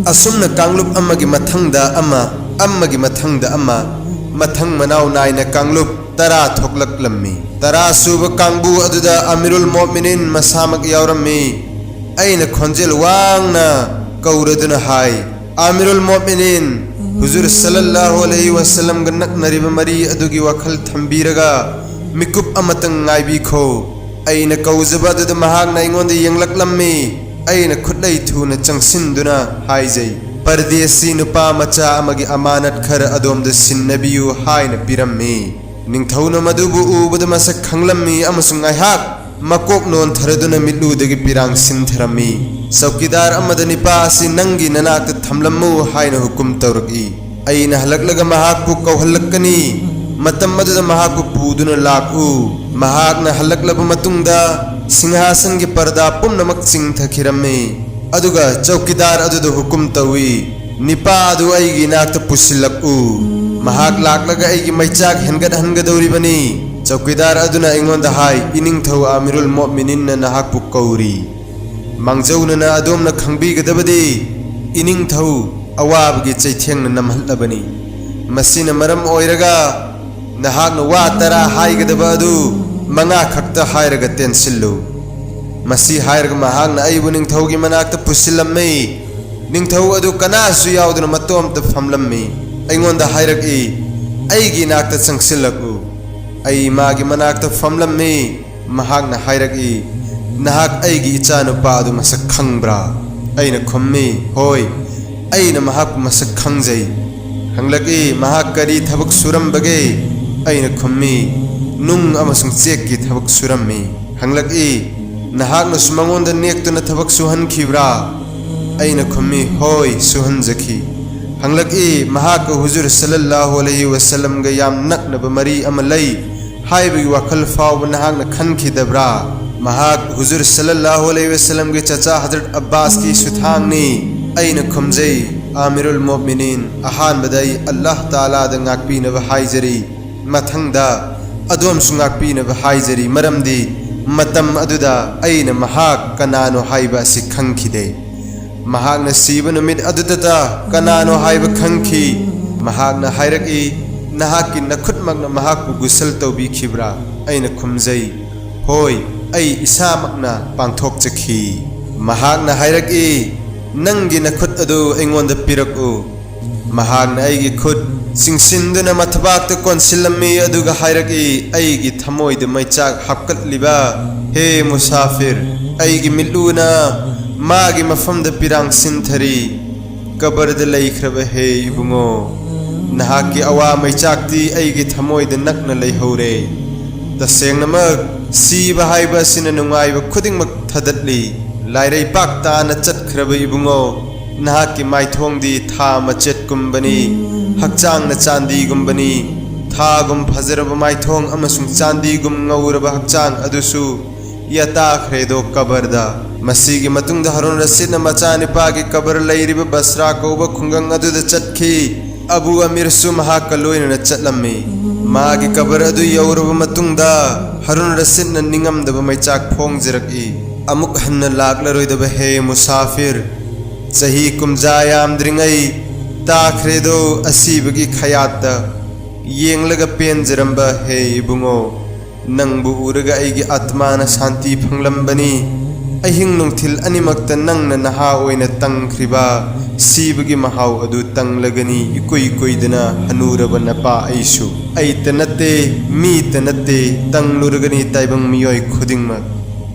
ꯑꯁꯨꯝꯅ ꯀꯥꯡꯂꯨꯞ ꯑꯃꯒꯤ ꯃꯊꯪꯗ ꯑꯃ, ꯑꯃꯒꯤ ꯃꯊꯪꯗ ꯑꯃ, ꯃꯊꯪ ꯃꯅꯥꯎ ꯅꯥꯏꯅ ꯀꯥꯡꯂꯨꯞ ꯇꯔꯥ ꯊꯣꯛꯂꯛꯂꯝꯃꯤ꯫ ꯇꯔꯥ ꯁꯨꯕ ꯀꯥꯡꯕꯨ ꯑꯗꯨꯗ ꯑꯃꯤꯔꯨꯜ ꯃꯣꯃꯤꯅꯤꯟ ꯃꯁꯥꯃꯛ ꯌꯥꯎꯔꯝꯃꯤ꯫ ꯑꯩꯅ ꯈꯣꯟꯖꯦꯜ ꯋꯥꯡꯅ ꯀꯧꯔꯗꯨꯅ ꯍꯥꯏ, "ꯑꯃꯤꯔꯨꯜ ꯃꯣꯃꯤꯅꯤꯟ, ꯍꯨꯖꯨꯔ ꯁꯜꯂꯜꯂꯥꯍꯨ ꯑꯂꯩꯍꯤ ꯋꯥꯁꯜꯂꯝꯒ ꯅꯛꯅꯔꯤꯕ ꯃꯔꯤ ꯑꯗꯨꯒꯤ ꯋꯥꯈꯜ ꯊꯝꯕꯤꯔꯒ ꯃꯤꯀꯨꯞ ꯑꯃꯇꯪ ꯉꯥꯏꯕꯤꯈꯣ꯫" ꯑꯩꯅ ꯀꯧꯖꯕ ꯑꯗꯨꯗ ꯃꯍꯥꯛꯅ ꯑꯩꯉꯣꯟꯗ ꯌꯦꯡꯂꯛꯂꯝꯃꯤ꯫ ꯑꯩꯅ ꯈꯨꯠꯂꯩ ꯊꯨꯅ ꯆꯪꯁꯤꯟꯗꯨꯅ ꯍꯥꯏꯖꯩ, ꯄꯔꯗꯦꯁꯤ ꯅꯨꯄꯥ ꯃꯆꯥ ꯑꯃꯒꯤ ꯑꯃꯥꯅꯠ ꯈꯔ ꯑꯗꯣꯝꯗ ꯁꯤꯟꯅꯕꯤꯌꯨ" ꯍꯥꯏꯅ ꯄꯤꯔꯝꯃꯤ꯫ ꯅꯤꯡꯊꯧꯅ ꯃꯗꯨꯕꯨ ꯎꯕꯗ ꯃꯁꯛ ꯈꯪꯂꯝꯃꯤ ꯑꯃꯁꯨꯡ ꯉꯥꯏꯍꯥꯛ ꯃꯀꯣꯛ ꯅꯣꯟꯊꯔꯗꯨꯅ ꯃꯤꯠꯂꯨꯗꯒꯤ ꯄꯤꯔꯥꯡ ꯁꯤꯟꯊꯔꯝꯃꯤ꯫ "ꯆꯧꯀꯤꯗꯥꯔ ꯑꯃꯗ ꯅꯤꯄꯥ ꯑꯁꯤ ꯅꯪꯒꯤ ꯅꯅꯥꯛꯇ ꯊꯝꯂꯝꯃꯨ" ꯍꯥꯏꯅ ꯍꯨꯀꯨꯝ ꯇꯧꯔꯛꯏ꯫ "ꯑꯩꯅ ꯍꯜꯂꯛꯂꯒ ꯃꯍꯥꯛꯄꯨ ꯀꯧꯍꯜꯂꯛꯀꯅꯤ꯫ ꯃꯇꯝ ꯑꯗꯨꯗ ꯃꯍꯥꯛꯄꯨ ꯄꯨꯗꯨꯅ ꯂꯥꯛꯎ"꯫ ꯃꯍꯥꯛꯅ ꯍꯜꯂꯛꯂꯕ ꯃꯇꯨꯡꯗ ꯁꯤꯡꯍꯥꯁꯟꯒꯤ ꯄꯔꯗꯥ ꯄꯨꯝꯅꯃꯛ ꯆꯤꯡꯊꯈꯤꯔꯝꯃꯤ꯫ ꯑꯗꯨꯒ ꯆꯧꯀꯤꯗꯥꯔ ꯑꯗꯨꯗ ꯍꯨꯀꯨꯝ ꯇꯧꯏ, "ꯅꯤꯄꯥ ꯑꯗꯨ ꯑꯩꯒꯤ ꯏꯅꯥꯛꯇ ꯄꯨꯁꯤꯜꯂꯛꯎ꯫ ꯃꯍꯥꯛ ꯂꯥꯛꯂꯒ ꯑꯩꯒꯤ ꯃꯩꯆꯥꯛ ꯍꯦꯟꯒꯠꯍꯟꯒꯗꯧꯔꯤꯕꯅꯤ"꯫ ꯆꯧꯀꯤꯗꯥꯔ ꯑꯗꯨꯅ ꯑꯩꯉꯣꯟꯗ ꯍꯥꯏ, "ꯏꯅꯤꯡꯊꯧ ꯑꯃꯤꯔꯨꯜ ꯃꯣꯠꯃꯤꯅꯤꯟꯅ ꯅꯍꯥꯛꯄꯨ ꯀꯧꯔꯤ"꯫ ꯃꯥꯡꯖꯧꯅꯅ ꯑꯗꯣꯝꯅ ꯈꯪꯕꯤꯒꯗꯕꯗꯤ, ꯏꯅꯤꯡꯊꯧ ꯑꯋꯥꯕꯒꯤ ꯆꯩꯊꯦꯡꯅ ꯅꯝꯍꯜꯂꯕꯅꯤ꯫ ꯃꯁꯤꯅ ꯃꯔꯝ ꯑꯣꯏꯔꯒ ꯅꯍꯥꯛꯅ ꯋꯥ ꯇꯔꯥ ꯍꯥꯏꯒꯗꯕ ꯑꯗꯨ ꯃꯉꯥ ꯈꯛꯇ ꯍꯥꯏꯔꯒ ꯇꯦꯟꯁꯤꯜꯂꯨ꯫ ꯃꯁꯤ ꯍꯥꯏꯔꯒ ꯃꯍꯥꯛꯅ ꯑꯩꯕꯨ ꯅꯤꯡꯊꯧꯒꯤ ꯃꯅꯥꯛꯇ ꯄꯨꯁꯤꯜꯂꯝꯃꯤ꯫ ꯅꯤꯡꯊꯧ ꯑꯗꯨ ꯀꯅꯥꯁꯨ ꯌꯥꯎꯗꯅ ꯃꯇꯣꯝꯇ ꯐꯝꯂꯝꯃꯤ꯫ ꯑꯩꯉꯣꯟꯗ ꯍꯥꯏꯔꯛꯏ, "ꯑꯩꯒꯤ ꯏꯅꯥꯛꯇ ꯆꯪꯁꯤꯜꯂꯛꯎ"꯫ ꯑꯩ ꯃꯥꯒꯤ ꯃꯅꯥꯛꯇ ꯐꯝꯂꯝꯃꯤ꯫ ꯃꯍꯥꯛꯅ ꯍꯥꯏꯔꯛꯏ, "ꯅꯍꯥꯛ ꯑꯩꯒꯤ ꯏꯆꯥꯅꯨꯄꯥ ꯑꯗꯨ ꯃꯁꯛ ꯈꯪꯕ꯭ꯔꯥ?" ꯑꯩꯅ ꯈꯨꯝꯃꯤ, "ꯍꯣꯏ, ꯑꯩꯅ ꯃꯍꯥꯛꯄꯨ ꯃꯁꯛ ꯈꯪꯖꯩ"꯫ ꯍꯪꯂꯛꯏ, "ꯃꯍꯥꯛ ꯀꯔꯤ ꯊꯕꯛ ꯁꯨꯔꯝꯕꯒꯦ?" ꯑꯩꯅ ꯈꯨꯝꯃꯤ, "ꯅꯨꯡ ꯑꯃꯁꯨꯡ ꯆꯦꯛꯀꯤ ꯊꯕꯛ ꯁꯨꯔꯝꯃꯤ"꯫ ꯍꯪꯂꯛꯏ, "ꯅꯍꯥꯛꯅꯁꯨ ꯃꯉꯣꯟꯗ ꯅꯦꯛꯇꯨꯅ ꯊꯕꯛ ꯁꯨꯍꯟꯈꯤꯕ꯭ꯔꯥ?" ꯑꯩꯅ ꯈꯨꯝꯃꯤ, "ꯍꯣꯏ, ꯁꯨꯍꯟꯖꯈꯤ"꯫ ꯍꯪꯂꯛꯏ, "ꯃꯍꯥꯛꯀ ꯍꯨꯖꯨꯔ ꯁꯜꯂꯜꯂꯥꯍꯨ ꯑꯂꯩꯍꯤ ꯋꯁꯜꯂꯝꯒ ꯌꯥꯝ ꯅꯛꯅꯕ ꯃꯔꯤ ꯑꯃ ꯂꯩ ꯍꯥꯏꯕꯒꯤ ꯋꯥꯈꯜ ꯐꯥꯎꯕ ꯅꯍꯥꯛꯅ ꯈꯟꯈꯤꯗꯕ꯭ꯔꯥ? ꯃꯍꯥꯛ ꯍꯨꯖꯨꯔ ꯁꯜꯂꯜꯂꯥꯍꯨ ꯑꯂꯩꯍꯤ ꯋꯁꯜꯂꯝꯒꯤ ꯆꯆꯥ ꯍꯖꯔꯠ ꯑब्ꯕꯥꯁꯀꯤ ꯁꯨꯊꯥꯡꯅꯤ"꯫ ꯑꯩꯅ ꯈꯨꯝꯖꯩ, "ꯑꯃꯤꯔꯨꯜ ꯃꯣꯃꯤꯅꯤꯟ, ꯑꯍꯥꯟꯕꯗ ꯑꯩ ꯑꯜꯂꯥꯍ ꯇꯥꯂꯥꯗ ꯉꯥꯛꯄꯤꯅꯕ ꯍꯥꯏꯖꯔꯤ꯫ ꯃꯊꯪꯗ ꯑꯗꯣꯝꯁꯨ ꯉꯥꯛꯄꯤꯅꯕ ꯍꯥꯏꯖꯔꯤ, ꯃꯔꯝꯗꯤ ꯃꯇꯝ ꯑꯗꯨꯗ ꯑꯩꯅ ꯃꯍꯥꯛ ꯀꯅꯥꯅꯣ ꯍꯥꯏꯕ ꯑꯁꯤ ꯈꯪꯈꯤꯗꯦ꯫ ꯃꯍꯥꯛꯅ ꯁꯤꯕ ꯅꯨꯃꯤꯠ ꯑꯗꯨꯗꯇ ꯀꯅꯥꯅꯣ ꯍꯥꯏꯕ ꯈꯪꯈꯤ"꯫ ꯃꯍꯥꯛꯅ ꯍꯥꯏꯔꯛꯏ, "ꯅꯍꯥꯛꯀꯤ ꯅꯈꯨꯠꯃꯛꯅ ꯃꯍꯥꯛꯄꯨ ꯒꯨꯁꯜ ꯇꯧꯕꯤꯈꯤꯕ꯭ꯔꯥ?" ꯑꯩꯅ ꯈꯨꯝꯖꯩ, "ꯍꯣꯏ, ꯑꯩ ꯏꯁꯥꯃꯛꯅ ꯄꯥꯡꯊꯣꯛꯆꯈꯤ"꯫ ꯃꯍꯥꯛꯅ ꯍꯥꯏꯔꯛꯏ, "ꯅꯪꯒꯤ ꯅꯈꯨꯠ ꯑꯗꯨ ꯑꯩꯉꯣꯟꯗ ꯄꯤꯔꯛꯎ"꯫ ꯃꯍꯥꯛꯅ ꯑꯩꯒꯤ ꯈꯨꯠ ꯆꯤꯡꯁꯤꯟꯗꯨꯅ ꯃꯊꯕꯥꯛꯇ ꯀꯣꯟꯁꯤꯜꯂꯝꯃꯤ, ꯑꯗꯨꯒ ꯍꯥꯏꯔꯛꯏ, "ꯑꯩꯒꯤ ꯊꯃꯣꯏꯗ ꯃꯩꯆꯥꯛ ꯍꯥꯞꯀꯠꯂꯤꯕ ꯍꯦ ꯃꯨꯁꯥꯐꯤꯔ, ꯑꯩꯒꯤ ꯃꯤꯠꯂꯨꯅ ꯃꯥꯒꯤ ꯃꯐꯝꯗ ꯄꯤꯔꯥꯡ ꯁꯤꯟꯊꯔꯤ"꯫ ꯀꯕꯔꯗ ꯂꯩꯈ꯭ꯔꯕ ꯍꯦ ꯏꯕꯨꯡꯉꯣ, ꯅꯍꯥꯛꯀꯤ ꯑꯋꯥ ꯃꯩꯆꯥꯛꯇꯤ ꯑꯩꯒꯤ ꯊꯃꯣꯏꯗ ꯅꯛꯅ ꯂꯩꯍꯧꯔꯦ꯫ ꯇꯁꯦꯡꯅꯃꯛ, ꯁꯤꯕ ꯍꯥꯏꯕ ꯑꯁꯤꯅ ꯅꯨꯡꯉꯥꯏꯕ ꯈꯨꯗꯤꯡꯃꯛ ꯊꯗꯠꯂꯤ꯫ ꯂꯥꯏꯔꯩꯄꯥꯛ ꯇꯥꯅ ꯆꯠꯈ꯭ꯔꯕ ꯏꯕꯨꯡꯉꯣ, ꯅꯍꯥꯛꯀꯤ ꯃꯥꯏꯊꯣꯡꯗꯤ ꯊꯥ ꯃꯆꯦꯠꯀꯨꯝꯕꯅꯤ, ꯍꯛꯆꯥꯡꯅ ꯆꯥꯟꯗꯤꯒꯨꯝꯕꯅꯤ꯫ ꯊꯥꯒꯨꯝ ꯐꯖꯔꯕ ꯃꯥꯏꯊꯣꯡ ꯑꯃꯁꯨꯡ ꯆꯥꯟꯗꯤꯒꯨꯝ ꯉꯧꯔꯕ ꯍꯛꯆꯥꯡ ꯑꯗꯨꯁꯨ ꯌꯥꯇꯥꯈ꯭ꯔꯦꯗꯣ ꯀꯕꯔꯗ꯫ ꯃꯁꯤꯒꯤ ꯃꯇꯨꯡꯗ ꯍꯥꯔꯨꯟ ꯔꯁꯤꯗꯅ ꯃꯆꯥꯅꯤꯄꯥꯒꯤ ꯀꯕꯔ ꯂꯩꯔꯤꯕ ꯕꯁ꯭ꯔꯥ ꯀꯧꯕ ꯈꯨꯡꯒꯪ ꯑꯗꯨꯗ ꯆꯠꯈꯤ꯫ ꯑꯕꯨ ꯑꯃꯤꯔꯁꯨ ꯃꯍꯥꯛꯀ ꯂꯣꯏꯅꯅ ꯆꯠꯂꯝꯃꯤ꯫ ꯃꯥꯒꯤ ꯀꯕꯔ ꯑꯗꯨ ꯌꯧꯔꯕ ꯃꯇꯨꯡꯗ ꯍꯥꯔꯨꯟ ꯔꯁꯤꯗꯅ ꯅꯤꯡꯉꯝꯗꯕ ꯃꯩꯆꯥꯛ ꯐꯣꯡꯖꯔꯛꯏ, "ꯑꯃꯨꯛ ꯍꯟꯅ ꯂꯥꯛꯂꯔꯣꯏꯗꯕ ꯍꯦ ꯃꯨꯁꯥꯐꯤꯔ, ꯆꯍꯤ ꯀꯨꯝꯖꯥ ꯌꯥꯝꯗ꯭ꯔꯤꯉꯩ ꯇꯥꯈ꯭ꯔꯦꯗꯣ ꯑꯁꯤꯕꯒꯤ ꯈꯌꯥꯠꯇ꯫ ꯌꯦꯡꯂꯒ ꯄꯦꯟꯖꯔꯝꯕ ꯍꯦ ꯏꯕꯨꯡꯉꯣ, ꯅꯪꯕꯨ ꯎꯔꯒ ꯑꯩꯒꯤ ꯑꯥꯠꯃꯥꯅ ꯁꯥꯟꯇꯤ ꯐꯪꯂꯝꯕꯅꯤ꯫ ꯑꯍꯤꯡ ꯅꯨꯡꯊꯤꯜ ꯑꯅꯤꯃꯛꯇ ꯅꯪꯅ ꯅꯍꯥ ꯑꯣꯏꯅ ꯇꯪꯈ꯭ꯔꯤꯕ, ꯁꯤꯕꯒꯤ ꯃꯍꯥꯎ ꯑꯗꯨ ꯇꯪꯂꯒꯅꯤ ꯏꯀꯨꯏ ꯀꯨꯏꯗꯅ ꯍꯅꯨꯔꯕ ꯅꯄꯥ ꯑꯩꯁꯨ꯫ ꯑꯩꯇ ꯅꯠꯇꯦ, ꯃꯤꯇ ꯅꯠꯇꯦ, ꯇꯪꯂꯨꯔꯒꯅꯤ ꯇꯥꯏꯕꯪ ꯃꯤꯑꯣꯏ ꯈꯨꯗꯤꯡꯃꯛ"꯫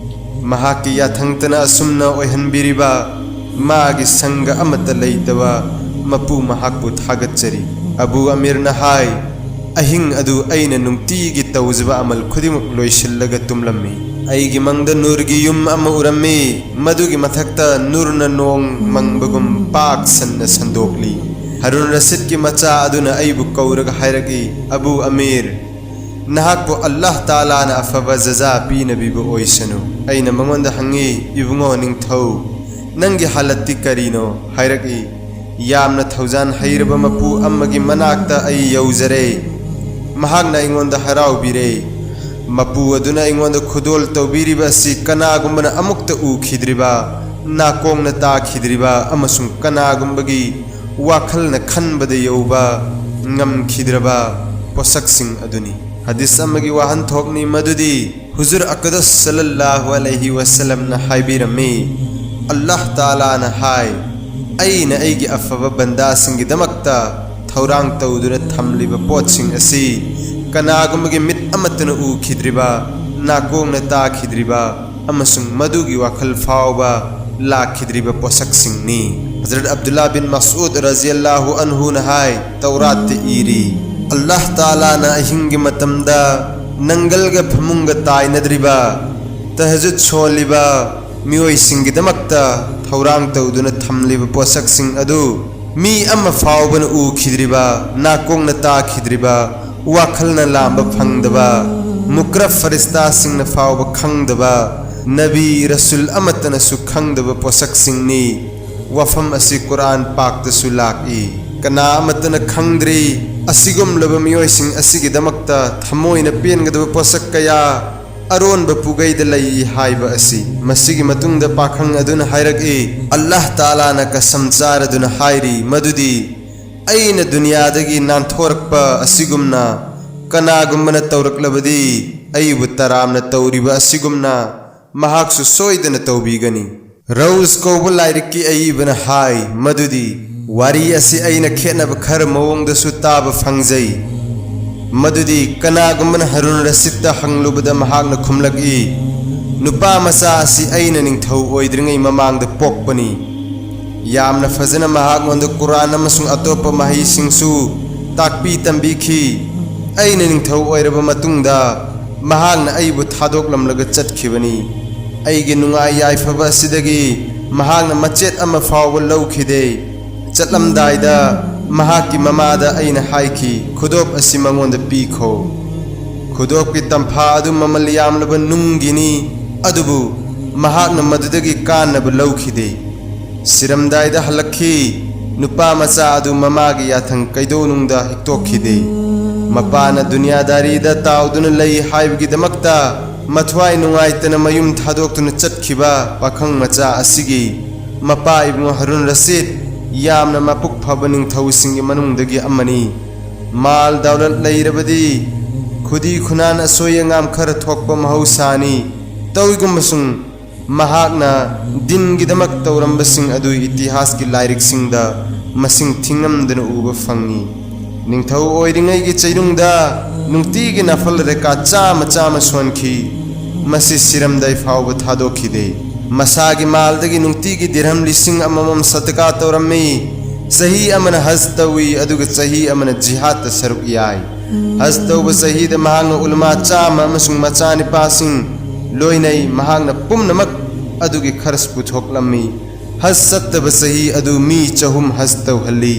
ꯃꯍꯥꯛꯀꯤ ꯌꯥꯊꯪꯇꯅ ꯑꯁꯨꯝꯅ ꯑꯣꯏꯍꯟꯕꯤꯔꯤꯕ ꯃꯥꯒꯤ ꯁꯪꯒ ꯑꯃꯠꯇ ꯂꯩꯇꯕ ꯃꯄꯨ ꯃꯍꯥꯛꯄꯨ ꯊꯥꯒꯠꯆꯔꯤ꯫ ꯑꯕꯨ ꯑꯃꯤꯔꯅ ꯍꯥꯏ, "ꯑꯍꯤꯡ ꯑꯗꯨ ꯑꯩꯅ ꯅꯨꯡꯇꯤꯒꯤ ꯇꯧꯖꯕ ꯑꯃꯜ ꯈꯨꯗꯤꯡꯃꯛ ꯂꯣꯏꯁꯤꯜꯂꯒ ꯇꯨꯝꯂꯝꯃꯤ꯫ ꯑꯩꯒꯤ ꯃꯪꯗ ꯅꯨꯔꯒꯤ ꯌꯨꯝ ꯑꯃ ꯎꯔꯝꯃꯤ꯫ ꯃꯗꯨꯒꯤ ꯃꯊꯛꯇ ꯅꯨꯔꯅ ꯅꯣꯡ ꯃꯪꯕꯒꯨꯝ ꯄꯥꯛ ꯁꯟꯅ ꯁꯟꯗꯣꯛꯂꯤ꯫ ꯍꯥꯔꯨꯟ ꯔꯁꯤꯗꯀꯤ ꯃꯆꯥ ꯑꯗꯨꯅ ꯑꯩꯕꯨ ꯀꯧꯔꯒ ꯍꯥꯏꯔꯛꯏ, 'ꯑꯕꯨ ꯑꯃꯤꯔ, ꯅꯍꯥꯛꯄꯨ ꯑꯜꯂꯥꯍ ꯇꯥꯂꯥꯅ ꯑꯐꯕ ꯖꯖꯥ ꯄꯤꯅꯕꯤꯕ ꯑꯣꯏꯁꯅꯨ.' ꯑꯩꯅ ꯃꯉꯣꯟꯗ ꯍꯪꯉꯤ, 'ꯏꯕꯨꯡꯉꯣ ꯅꯤꯡꯊꯧ, ꯅꯪꯒꯤ ꯍꯥꯂꯠꯇꯤ ꯀꯔꯤꯅꯣ?' ꯍꯥꯏꯔꯛꯏ, "ꯌꯥꯝꯅ ꯊꯧꯖꯥꯟ ꯍꯩꯔꯕ ꯃꯄꯨ ꯑꯃꯒꯤ ꯃꯅꯥꯛꯇ ꯑꯩ ꯌꯧꯖꯔꯦ꯫ ꯃꯍꯥꯛꯅ ꯑꯩꯉꯣꯟꯗ ꯍꯔꯥꯎꯕꯤꯔꯦ꯫ ꯃꯄꯨ ꯑꯗꯨꯅ ꯑꯩꯉꯣꯟꯗ ꯈꯨꯗꯣꯜ ꯇꯧꯕꯤꯔꯤꯕ ꯑꯁꯤ ꯀꯅꯥꯒꯨꯝꯕꯅ ꯑꯃꯨꯛꯇ ꯎꯈꯤꯗ꯭ꯔꯤꯕ, ꯅꯥꯀꯣꯡꯅ ꯇꯥꯈꯤꯗ꯭ꯔꯤꯕ ꯑꯃꯁꯨꯡ ꯀꯅꯥꯒꯨꯝꯕꯒꯤ ꯋꯥꯈꯜꯅ ꯈꯟꯕꯗ ꯌꯧꯕ ꯉꯝꯈꯤꯗ꯭ꯔꯕ ꯄꯣꯠꯁꯛꯁꯤꯡ ꯑꯗꯨꯅꯤ"꯫ ꯍꯗꯤꯁ ꯑꯃꯒꯤ ꯋꯥꯍꯟꯊꯣꯛꯅꯤ ꯃꯗꯨꯗꯤ ꯍꯨꯖꯨꯔ ꯑꯀꯗꯁ ꯁꯜꯂꯜꯂꯥꯍꯨ ꯑꯂꯩꯍꯤ ꯋꯁꯜꯂꯝꯅ ꯍꯥꯏꯕꯤꯔꯝꯃꯤ, ꯑꯜꯂꯥꯍ ꯇꯥꯂꯥꯅ ꯍꯥꯏ, "ꯑꯩꯅ ꯑꯩꯒꯤ ꯑꯐꯕ ꯕꯟꯗꯥꯁꯤꯡꯒꯤꯗꯃꯛꯇ ꯊꯧꯔꯥꯡ ꯇꯧꯗꯨꯅ ꯊꯝꯂꯤꯕ ꯄꯣꯠꯁꯤꯡ ꯑꯁꯤ ꯀꯅꯥꯒꯨꯝꯕꯒꯤ ꯃꯤꯠ ꯑꯃꯠꯇꯅ ꯎꯈꯤꯗ꯭ꯔꯤꯕ, ꯅꯥꯀꯣꯡꯅ ꯇꯥꯈꯤꯗ꯭ꯔꯤꯕ ꯑꯃꯁꯨꯡ ꯃꯗꯨꯒꯤ ꯋꯥꯈꯜ ꯐꯥꯎꯕ ꯂꯥꯛꯈꯤꯗ꯭ꯔꯤꯕ ꯄꯣꯠꯁꯛꯁꯤꯡꯅꯤ꯫ ꯍꯖꯔꯠ ꯑꯕꯗꯨꯜꯂꯥ ꯕꯤꯟ ꯃꯁꯎꯗ ꯔꯖꯤꯌꯜꯂꯥꯍꯨ ꯑꯟꯍꯨꯅ ꯍꯥꯏ, ꯇꯧꯔꯥꯠꯇ ꯏꯔꯤ, ꯑꯜꯂꯥꯍ ꯇꯥꯂꯥꯅ ꯑꯍꯤꯡꯒꯤ ꯃꯇꯝꯗ ꯅꯪꯒꯜꯒ ꯐꯃꯨꯡꯒ ꯇꯥꯏꯅꯗ꯭ꯔꯤꯕ, ꯇꯍꯖꯨꯗ ꯁꯣꯜꯂꯤꯕ ꯃꯤꯑꯣꯏꯁꯤꯡꯒꯤꯗꯃꯛꯇ ꯊꯧꯔꯥꯡ ꯇꯧꯗꯨꯅ ꯊꯝꯂꯤꯕ ꯄꯣꯠꯁꯛꯁꯤꯡ ꯑꯗꯨ ꯃꯤ ꯑꯃ ꯐꯥꯎꯕꯅ ꯎꯈꯤꯗ꯭ꯔꯤꯕ, ꯅꯥꯀꯣꯡꯅ ꯇꯥꯈꯤꯗ꯭ꯔꯤꯕ, ꯋꯥꯈꯜꯅ ꯂꯥꯝꯕ ꯐꯪꯗꯕ, ꯃꯨꯀꯔꯕ ꯐꯔꯤꯁꯇꯥꯁꯤꯡꯅ ꯐꯥꯎꯕ ꯈꯪꯗꯕ, ꯅꯕꯤ ꯔꯁꯨꯜ ꯑꯃꯠꯇꯅꯁꯨ ꯈꯪꯗꯕ ꯄꯣꯠꯁꯛꯁꯤꯡꯅꯤ꯫ ꯋꯥꯐꯝ ꯑꯁꯤ ꯀꯨꯔꯥꯟ ꯄꯥꯛꯇꯁꯨ ꯂꯥꯛꯏ꯫ ꯀꯅꯥ ꯑꯃꯠꯇꯅ ꯈꯪꯗ꯭ꯔꯤ꯫ ꯑꯁꯤꯒꯨꯝꯂꯕ ꯃꯤꯑꯣꯏꯁꯤꯡ ꯑꯁꯤꯒꯤꯗꯃꯛꯇ ꯊꯃꯣꯏꯅ ꯄꯦꯟꯒꯗꯕ ꯄꯣꯠꯁꯛ ꯀꯌꯥ ꯑꯔꯣꯟꯕ ꯄꯨꯒꯩꯗ ꯂꯩ ꯍꯥꯏꯕ ꯑꯁꯤ꯫ ꯃꯁꯤꯒꯤ ꯃꯇꯨꯡꯗ ꯄꯥꯈꯪ ꯑꯗꯨꯅ ꯍꯥꯏꯔꯛꯏ, ꯑꯜꯂꯥꯍ ꯇꯥꯂꯥꯅ ꯀꯁꯝ ꯆꯥꯔꯗꯨꯅ ꯍꯥꯏꯔꯤ ꯃꯗꯨꯗꯤ, ꯑꯩꯅ ꯗꯨꯅꯤꯌꯥꯗꯒꯤ ꯅꯥꯟꯊꯣꯔꯛꯄ ꯑꯁꯤꯒꯨꯝꯅ ꯀꯅꯥꯒꯨꯝꯕꯅ ꯇꯧꯔꯛꯂꯕꯗꯤ, ꯑꯩꯕꯨ ꯇꯔꯥꯝꯅ ꯇꯧꯔꯤꯕ ꯑꯁꯤꯒꯨꯝꯅ ꯃꯍꯥꯛꯁꯨ ꯁꯣꯏꯗꯅ ꯇꯧꯕꯤꯒꯅꯤ꯫ ꯔꯧꯖ ꯀꯧꯕ ꯂꯥꯏꯔꯤꯛꯀꯤ ꯑꯏꯕꯅ ꯍꯥꯏ ꯃꯗꯨꯗꯤ, ꯋꯥꯔꯤ ꯑꯁꯤ ꯑꯩꯅ ꯈꯦꯠꯅꯕ ꯈꯔ ꯃꯑꯣꯡꯗꯁꯨ ꯇꯥꯕ ꯐꯪꯖꯩ꯫ ꯃꯗꯨꯗꯤ ꯀꯅꯥꯒꯨꯝꯕꯅ ꯍꯔꯨꯟ ꯔꯁꯤꯗꯇ ꯍꯪꯂꯨꯕꯗ ꯃꯍꯥꯛꯅ ꯈꯨꯝꯂꯛꯏ, "ꯅꯨꯄꯥ ꯃꯆꯥ ꯑꯁꯤ ꯑꯩꯅ ꯅꯤꯡꯊꯧ ꯑꯣꯏꯗ꯭ꯔꯤꯉꯩ ꯃꯃꯥꯡꯗ ꯄꯣꯛꯄꯅꯤ꯫ ꯌꯥꯝꯅ ꯐꯖꯅ ꯃꯍꯥꯛꯉꯣꯟꯗ ꯀꯨꯔꯥꯟ ꯑꯃꯁꯨꯡ ꯑꯇꯣꯞꯄ ꯃꯍꯩꯁꯤꯡꯁꯨ ꯇꯥꯛꯄꯤ ꯇꯝꯕꯤꯈꯤ꯫ ꯑꯩꯅ ꯅꯤꯡꯊꯧ ꯑꯣꯏꯔꯕ ꯃꯇꯨꯡꯗ ꯃꯍꯥꯛꯅ ꯑꯩꯕꯨ ꯊꯥꯗꯣꯛꯂꯝꯂꯒ ꯆꯠꯈꯤꯕꯅꯤ꯫ ꯑꯩꯒꯤ ꯅꯨꯡꯉꯥꯏ ꯌꯥꯏꯐꯕ ꯑꯁꯤꯗꯒꯤ ꯃꯍꯥꯛꯅ ꯃꯆꯦꯠ ꯑꯃ ꯐꯥꯎꯕ ꯂꯧꯈꯤꯗꯦ꯫ ꯆꯠꯂꯝꯗꯥꯏꯗ ꯃꯍꯥꯛꯀꯤ ꯃꯃꯥꯗ ꯑꯩꯅ ꯍꯥꯏꯈꯤ, 'ꯈꯨꯗꯣꯞ ꯑꯁꯤ ꯃꯉꯣꯟꯗ ꯄꯤꯈꯣ꯫ ꯈꯨꯗꯣꯞꯀꯤ ꯇꯝꯐꯥ ꯑꯗꯨ ꯃꯃꯜ ꯌꯥꯝꯂꯕ ꯅꯨꯡꯒꯤꯅꯤ, ꯑꯗꯨꯕꯨ ꯃꯍꯥꯛꯅ ꯃꯗꯨꯗꯒꯤ ꯀꯥꯟꯅꯕ ꯂꯧꯈꯤꯗꯦ꯫ ꯁꯤꯔꯝꯗꯥꯏꯗ ꯍꯜꯂꯛꯈꯤ꯫ ꯅꯨꯄꯥ ꯃꯆꯥ ꯑꯗꯨ ꯃꯃꯥꯒꯤ ꯌꯥꯊꯪ ꯀꯩꯗꯧꯅꯨꯡꯗ ꯍꯤꯛꯇꯣꯛꯈꯤꯗꯦ꯫ ꯃꯄꯥꯅ ꯗꯨꯅꯤꯌꯥꯗꯥꯔꯤꯗ ꯇꯥꯎꯗꯨꯅ ꯂꯩ ꯍꯥꯏꯕꯒꯤꯗꯃꯛꯇ ꯃꯊ꯭ꯋꯥꯏ ꯅꯨꯡꯉꯥꯏꯇꯅ ꯃꯌꯨꯝ ꯊꯥꯗꯣꯛꯇꯨꯅ ꯆꯠꯈꯤꯕ ꯄꯥꯈꯪ ꯃꯆꯥ ꯑꯁꯤꯒꯤ ꯃꯄꯥ ꯏꯕꯨꯡ ꯍꯔꯨꯟ ꯔꯁꯤꯗ ꯌꯥꯝꯅ ꯃꯄꯨꯛ ꯐꯕ ꯅꯤꯡꯊꯧꯁꯤꯡꯒꯤ ꯃꯅꯨꯡꯗꯒꯤ ꯑꯃꯅꯤ꯫ ꯃꯥꯜ ꯗꯧꯂꯠ ꯂꯩꯔꯕꯗꯤ ꯈꯨꯗꯤ ꯈꯨꯅꯥꯟ ꯑꯁꯣꯏ ꯑꯉꯥꯝ ꯈꯔ ꯊꯣꯛꯄ ꯃꯍꯧꯁꯥꯅꯤ꯫ ꯇꯧꯏꯒꯨꯝꯕꯁꯨꯡ ꯃꯍꯥꯛꯅ ꯗꯤꯟꯒꯤꯗꯃꯛ ꯇꯧꯔꯝꯕꯁꯤꯡ ꯑꯗꯨ ꯏꯇꯤꯍꯥꯁꯀꯤ ꯂꯥꯏꯔꯤꯛꯁꯤꯡꯗ ꯃꯁꯤꯡ ꯊꯤꯉꯝꯗꯅ ꯎꯕ ꯐꯪꯏ꯫ ꯅꯤꯡꯊꯧ ꯑꯣꯏꯔꯤꯉꯩꯒꯤ ꯆꯩꯅꯨꯡꯗ ꯅꯨꯡꯇꯤꯒꯤ ꯅꯐꯜ ꯔꯦꯀꯥ ꯆꯥꯃ ꯆꯥꯃ ꯁꯣꯟꯈꯤ꯫ ꯃꯁꯤ ꯁꯤꯔꯝꯗꯥꯏ ꯐꯥꯎꯕ ꯊꯥꯗꯣꯛꯈꯤꯗꯦ꯫ ꯃꯁꯥꯒꯤ ꯃꯥꯜꯗꯒꯤ ꯅꯨꯡꯇꯤꯒꯤ ꯗꯤꯔꯍꯝ ꯂꯤꯁꯤꯡ ꯑꯃꯃꯝ ꯁꯗꯀꯥ ꯇꯧꯔꯝꯃꯤ꯫ ꯆꯍꯤ ꯑꯃꯅ ꯍꯖ ꯇꯧꯏ, ꯑꯗꯨꯒ ꯆꯍꯤ ꯑꯃꯅ ꯖꯤꯍꯥꯗꯇ ꯁꯔꯨꯛ ꯌꯥꯏ꯫ ꯍꯖ ꯇꯧꯕ ꯆꯍꯤꯗ ꯃꯍꯥꯛꯅ ꯎꯂꯃꯥ ꯆꯥꯝꯃ ꯑꯃꯁꯨꯡ ꯃꯆꯥꯅꯤꯄꯥꯁꯤꯡ ꯂꯣꯏꯅꯩ꯫ ꯃꯍꯥꯛꯅ ꯄꯨꯝꯅꯃꯛ ꯑꯗꯨꯒꯤ ꯈꯔꯖ ꯄꯨꯊꯣꯛꯂꯝꯃꯤ꯫ ꯍꯖ ꯆꯠꯇꯕ ꯆꯍꯤ ꯑꯗꯨ ꯃꯤ ꯆꯍꯨꯝ ꯍꯖ ꯇꯧꯍꯜꯂꯤ꯫